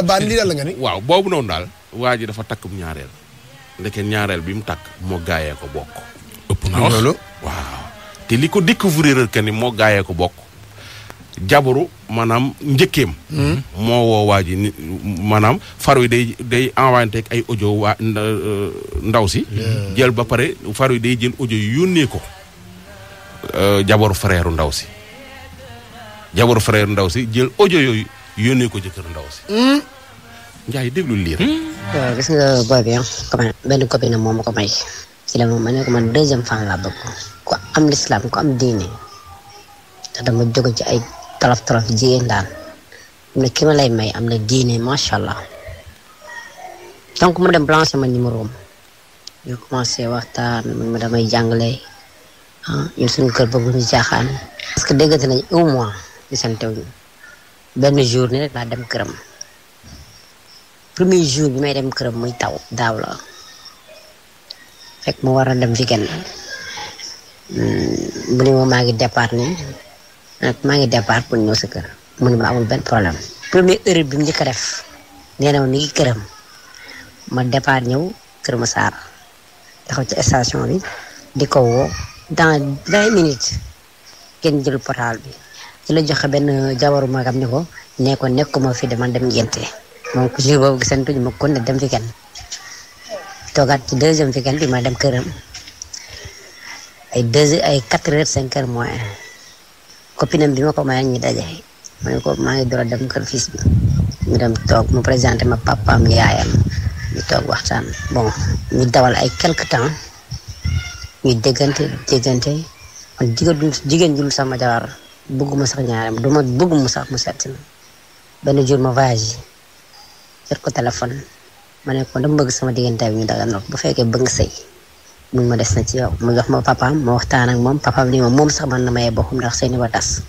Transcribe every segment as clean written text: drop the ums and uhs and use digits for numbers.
baan lii daal la nga ni. waaw boobu noonu daal waa ji dafa takk ñaareel ndeke ñaareel bi mu takk moo gaayee ko bokk. ëpp na wax loolu. waaw te li ko découvrir que ni moo gaayee ko bokk jabaru maanaam njëkkeem. moo woo waa ji ni maanaam faru yi day inventé ay audio waa ndaw si. jël ba pare faru yi day jël audio yónnee ko jabaru frère ndaw si. jabaru frère ndaw si jël audio yooyu yónnee ko jëkkër ndaw si. Njaay déglu lii rek. waaw gis nga boy bi comme benn copine moom ma ko may. ci la moom ma ne ko man deuxième femme laa bëgg ku am l'islam ku am diine te dama jóge ci ay tolof jigéen daal am na ki ma lay may am na diine macha allah donc mu dem blanché ma numéro am ñu commencé waxtaan man ma damay jàngale ñun suñu kër bëgg ñu jaaxaan parce que déggante nañ 1 mois di santewuñu benn journée rek laa dem këram premier jour bi may dem këram muy taw daaw la fekk mu war a dem weekend mu ne ma maa ngi départ nii maa ngi départ pour ñëw sa kër mu ne ma amul benn problème première heure bi mu njëkk a def nee na ma mi ngi këram ma départ ñëw Kër Massar taxaw ci station bi di ko woo dans 20 minutes kenn jël portable bi ci la joxe benn jabaru magam ni ko nee ko nekkuma fi dama dem ngénte moom ko jour boobu gisantuñu ma kon ne dem weekend toogaat ci deuxième weekend bi ma dem këram ay 4h-5h moins copinam bi ma ko may ñu daje ma ne ko maa ngi door a dem kër fils bi ñu dem toog mu présenté ma papaam yaayam ñu toog waxtaan bon ñu dawal ay quelque temps ñu déggante man jigéen jul sama jabar bëgguma sax ñaaram duma bëgguma sax mu seet si benn jour ma voyage jot ko téléphone ma ne ko dama bëgg sama diggante bi ñu dagal na bu fekkee bëgg nga sëy mun ma des na ci yow mu jox ma papaam ma waxtaan ak moom papaam ni ma moom sax man na maye boppam ndax sëy ni ba tas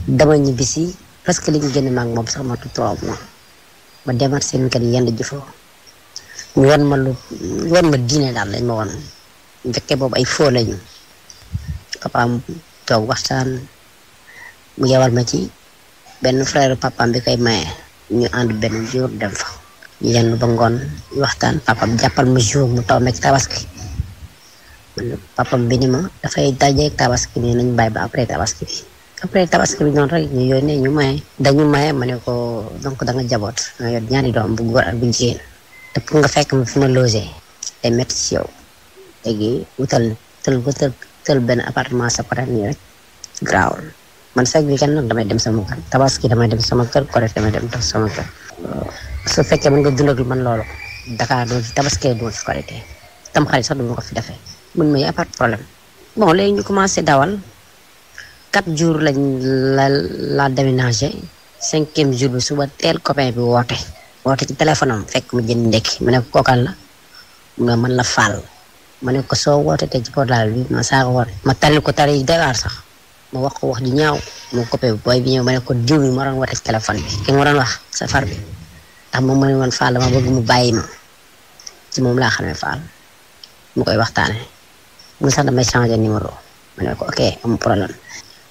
dama ñibbisi presque li ñu génn ma ak moom sax ma 3 mois ma demaat seen kër yenn jëfoo ñu wan ma diine daal lañ ma wan njëkkee boobu ay foo lañu papaam toog waxtaan mu yewal ma ci benn frère papaam bi koy maye ñu ànd benn jour dem fa ñu yenn ba ngoon waxtaan papaam jàppal ma jour mu taw nekk tabaski man papaam bi ni ma dafay dajeeg tabaski nii nañ bàyyi ba après tabaski bi noonu rek ñu yónnee ñu maye dañu maye ma ne ko donc da nga jaboot nga yor ñaari doom bu góor ak bu jigéen te pour nga fekk ma fi ma logé day métti ci yow léegi tël benn appartement sa côté nii rek grawul man chaque weekend nag damay dem sama kër tabaski damay dem sama kër korite damay dem sama kër su fekkee mën nga dund ak man loolu Dakar doo fi tabaski doo fi korite tam xarit sax du ma ko fi defee mun ma y a pas de problème bon léegi ñu commencé dawal 4 jours lañ la déménagé 5e jour bi suba teel copain bi woote ci téléphone am fekk mu jënd ndekki ma ne ko kookal la mu ne man la faal ma ne ko soo woote te ci portable bi ma saa ko woote ma tali ko tali Dakar sax ma wax ko wax di ñaaw mu copain bi booy bi ñëw ma ne ko diw bi ma doon woote ci téléphone bi ki ma doon wax sa far bi ndax moom ma ne woon faal dama bëgg mu bàyyi ma ci moom laa xamee faal mu koy waxtaane mu sax damay changer numéro ma ne ko ok amul problème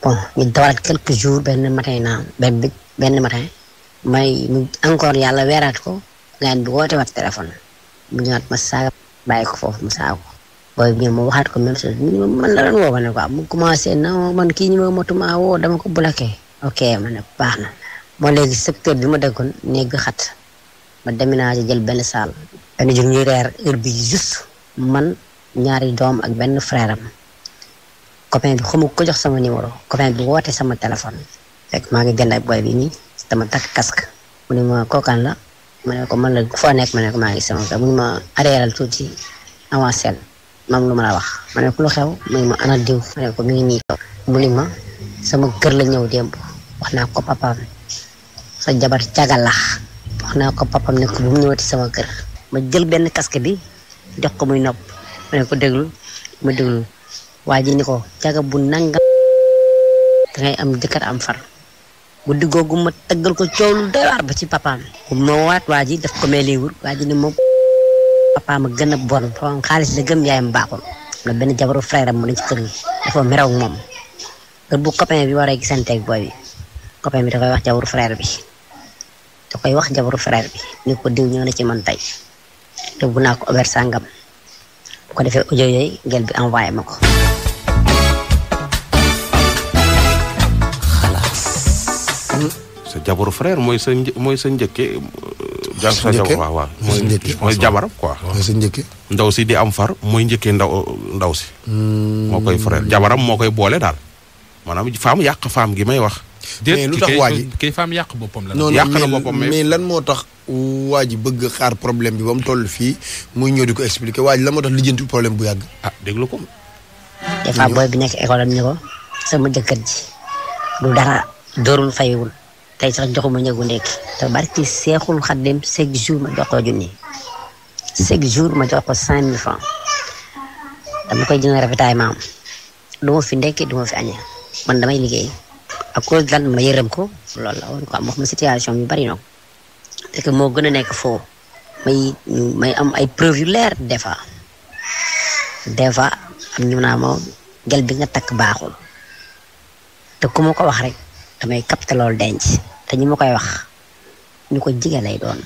bon ñu dawalaat quelques jours benn matin may mu encore yàlla weeraat ko gaan bi woote waat téléphone mu ñëwaat ma saaga bàyyi ko foofu mu saaga ko booy bi ñëw ma waxaat ko même chose man la doon woo ma ne ko mu commencé na man kii ñu ma motuma woo dama ko bloqué ok ma ne baax na moo léegi secteur bi ma dëkkoon néeg xat ma déménagé jël benn salle benn jour ñuy reer heure bi juste man ñaari doom ak benn frère am copain bi xamu ko jox sama numéro copain bi woote sama téléphone fekk maa ngi jënd ak boy bi nii dama takk casque mu ne ma kookaan la ma ne ko man la foo nekk ma ne ko maa ngi sama kër mu ne ma arrièreal tuuti avancé mam lu ma la wax ma ne ko lu xew mu ne ma ana diw ma ne ko mi ngi nii mu ne ma sama kër la ñëw démb wax naa ko papaam sa jabar cagal la wax naa ko papaam ne ko bu mu ñëwati sama kër ma jël benn casque bi jox ko muy nopp ma ne ko déglu ma déglu waa ji ni ko caga bu nanga dangay am jëkkër am far guddi googu ma tëggal ko coow lu doy waar ba ci papaam ma waat waa ji daf ko mee liiwur waa ji ni moom papaam a gën a bon papaam xaalis la gëm yaayam baaxul na benn jabaru frère am mu ne ci kër gi dafa merew moom heure bu copain bi waree gisanteeg booy bi copain bi da koy wax jabaru frère bi da koy wax jabaru frère bi ni ko diw ñëw na ci man tey te bu naa ko auberge sàngam bu ko defee audio yooyu gel bi envoyé ma ko. sa jabaru frère mooy sa njëkke. sa njëkke waaw mooy jabaram quoi. mooy sa njëkke. ndaw si di am far mooy njëkkee ndaw si. moo koy frère jabaram moo koy boole daal maanaam femme yàq femme gi may wax. mais lu tax waa ji kay femme yàq boppam la. yàq na boppam mais lan moo tax waa ji bëgg xaar problème bi ba mu toll fii muy ñëw di ko expliquer waa ji lan moo tax lijjanti problème bu yàgg. déglu ko. des fois booy bi nekk école am ni ko sama jëkkër ji du dara dóorul fayiwul tey sax joxuma ñëgu ndekki te barki seexul xaddim chaque jour ma jox ko junni chaque jour ma jox ko 5000 francs dama koy jënd ravitaillement du ma fi ndekki du ma fi añee man damay liggéey à cause lan ma yërëm ko loolu la woon quoi wax ma situation yu bari noonu te que moo gën a nekk foo may am ay preuve yu leer des fois am ñu naa ma gel bi nga takk baaxul te ku ma ko wax rek damay capter loolu denc te ñu ma koy wax ñu ko jige lay doon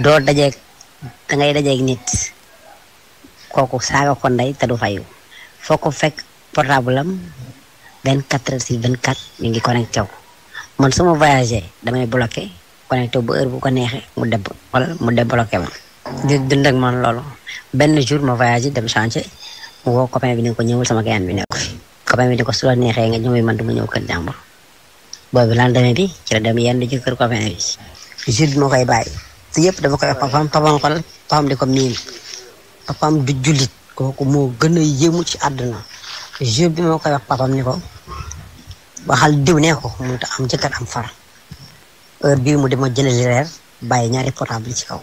doo dajeeg dangay dajeeg nit kooku saaga ko ndey te du fayu foo ko fekk portable am 24h/24 mi ngi connecté wu man su ma voyagé damay bloqué connecté wu ba heure bu ko neexee mu débloqué ma di dund ak man loolu benn jour ma voyagé dem chantier mu woo copain bi ni ko ñëwul sama gayaan bi nekk fi copain bi ni ko su la neexee nga ñëwee man du ma ñëw kër jàmbur boobu lendemain bi ci la dem yenn ci kër copain bi jour bi moo koy bàyyi te yëpp dama koy wax papam di ko miin papam du jullit kooku moo gën a yéemu ci àdduna jour bi moo koy wax papam ni ko waxal diw ne ko mu ta am jëkkër am far heure bii mu dema jëlali reer bàyyi ñaari portable ci kaw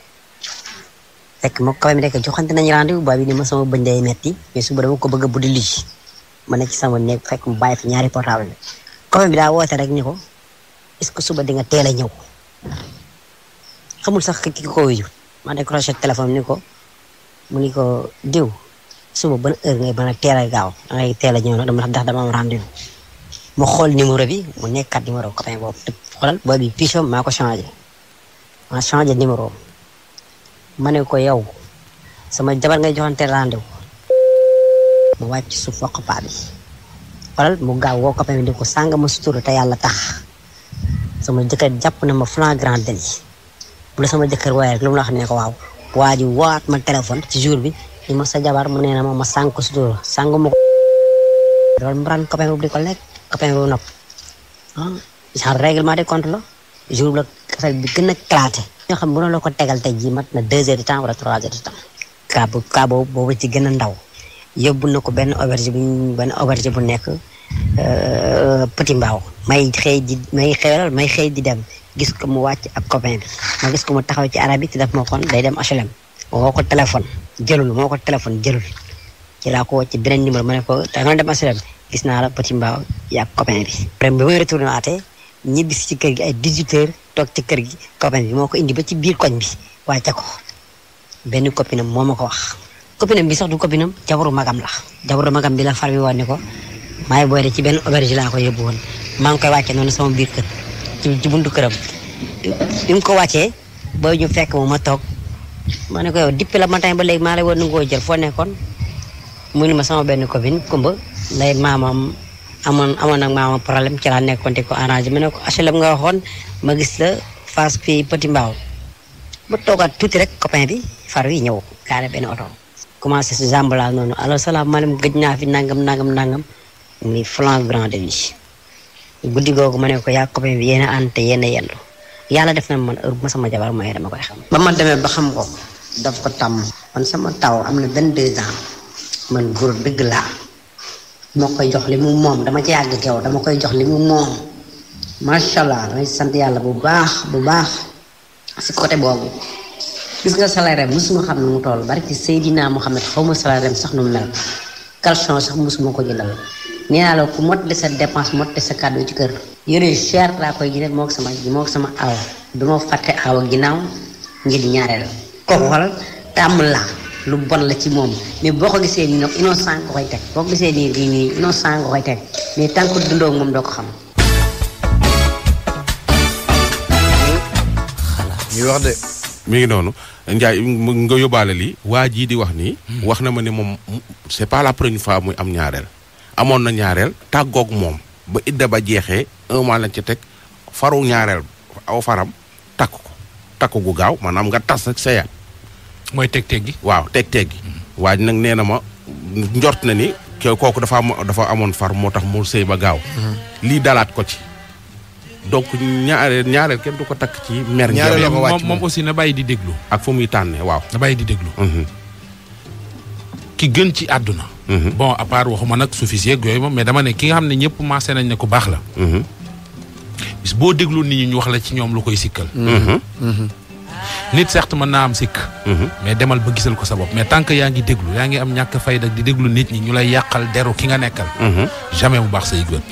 fekk moo copain bi nekk joxante nañu rendez-vous booy bi ni ma sama bëñ day metti mais suba dama ko bëgg a buddi lii ma nekk ci sama néeg fekk mu bàyyi fi ñaari portable bi copain bi daa woote rek ni ko est-ce que suba di nga teel a ñëw xamul sax ki ko wuyu ma décroché téléphone ni ko mu ni ko diw suba ban heure ngay mën a teel a gaaw dangay teel a ñëw nag dama am rendez-vous mu xool numéro bi mu nekkat numéro copain boobu te xoolal booy bi pichom maa changé numéro ma ne ko yow sama jabar ngay joxante rendez-vous mu wàcc suuf wax paa bi xoolal mu gaaw woo copain bi di ko sàng ma sutura te yàlla tax sama jëkkër jàpp na ma flagrant délit bu la sama jëkkër waaye rek lu mu la wax ne ko waaw waa ji waat ma téléphone ci jour bi ni ma sa jabar mu nee na ma sàng ko sutura sàng ma ko loolu mu ran copain boobu di ko lekk copain boobu nopp genre règlement de compte la jour bi la affaire bi gën a éclaté ñoo xam bu la ko tegal tey jii mat na 2 heures de temps wala 3 heures de temps cas boobu ci gën a ndaw yóbbu na ko benn auberge bu nekk Petit Mbaaw may xëy di dem gis ko mu wàcc ak copain bi ma gis ko mu taxaw ci arab bi te def moo kon day dem HLM moo ko téléphone jëlul ci laa ko ci beneen numéro ma ne ko da nga dem HLM gis naa la Petit Mbaaw yaa copain bi après bi may retourné waatee ñibbi ci kër gi ay 18 heures toog ci kër gi copain bi moo ko indi ba ci biir koñ bi wàcce ko benn copinam moo ma ko wax copinam bi sax du copinam jabaru magam bi la far bi woon ne ko maay booy de ci benn auberge laa ko yóbbu woon maa ngi koy wàcce noonu sama biir kër ci buntu këram bi mu ko wàccee booy ñu fekk ma toog ma ne ko yow depuis le matin ba léegi maa lay woon nu ngoo jël foo nekkoon mu ni ma sama benn copine kumba lay maamam amoon ak maamam problème ci laa nekkoon te ko arrangé ma ne ko HLM nga waxoon ma gis la face fii Petit Mbaaw ba toogaat tuuti rek copain bi far wi ñëw gaare benn oto commencé si jambala noonu alors salaamaaleykum gëj naa fi nangam muy flagrant délit guddi googu ma ne ko yaa copain bi yéen a ànd te yéen a yendu yàlla def na man heure bu ma sama jabar mooy dama koy xam. ba ma demee ba xam ko daf ko tàmm man sama taw am na 22 ans man góor dëgg laa moo koy jox li mu moom dama ci yàgg kew dama koy jox li mu moom macha allah damay sant yàlla bu baax si côté boobu. gis nga salaire musuma xam ne mu toll barki Seydina Mohamed xaw ma salaire sax nu mu mel caleçon sax musuma ko jëndal nee naa la ku mottali sa dépense mottali sa kàddu ci kër. yére cher laa koy jëndee moo ko sama awa du ma fàtte awa ginnaaw ngir ñaareel kooku xoolal tàmm laa lu bon la ci moom mais boo ko gisee nii nag innocent nga koy teg boo ko gisee nii innocent nga koy teg mais tant que dundoo moom doo ko xam. ñuy wax de. mi ngi noonu Ndiaye nga yóbbaale lii waa jii di wax nii. wax na ma ne moom c'est pas la première fois muy am ñaareel. amoon na ñaareel tàggoog moom ba idda ba jeexee 1 mois lañ ci teg faru ñaareel aw faram takk gu gaaw maanaam nga tas ak seyaat. mooy teg-teg gi. waaw teg-teg gi. waa ji nag nee na ma njort na ni kooku dafa amoon far moo tax mu sëy ba gaaw. lii dalaat ko ci. donc ñaareel kenn du ko takk ci mer. ñaareel moom aussi na bàyyi di déglu. ak fu muy tànnee waaw. na bàyyi di déglu. ki gën ci àdduna. bon à part waxuma nag suffisé ak yooyu moom mais dama ne ki nga xam ne ñëpp maasee nañ ne ku baax la. bis boo déglu nit ñi ñu wax la ci ñoom lu koy sikkal. nit certes mën naa am sikk. mais demal ba gisal ko sa bopp mais tant que yaa ngi déglu yaa ngi am ñàkk fayda di déglu nit ñi ñu lay yàqal deru ki nga nekkal. jamais bu baax say gët.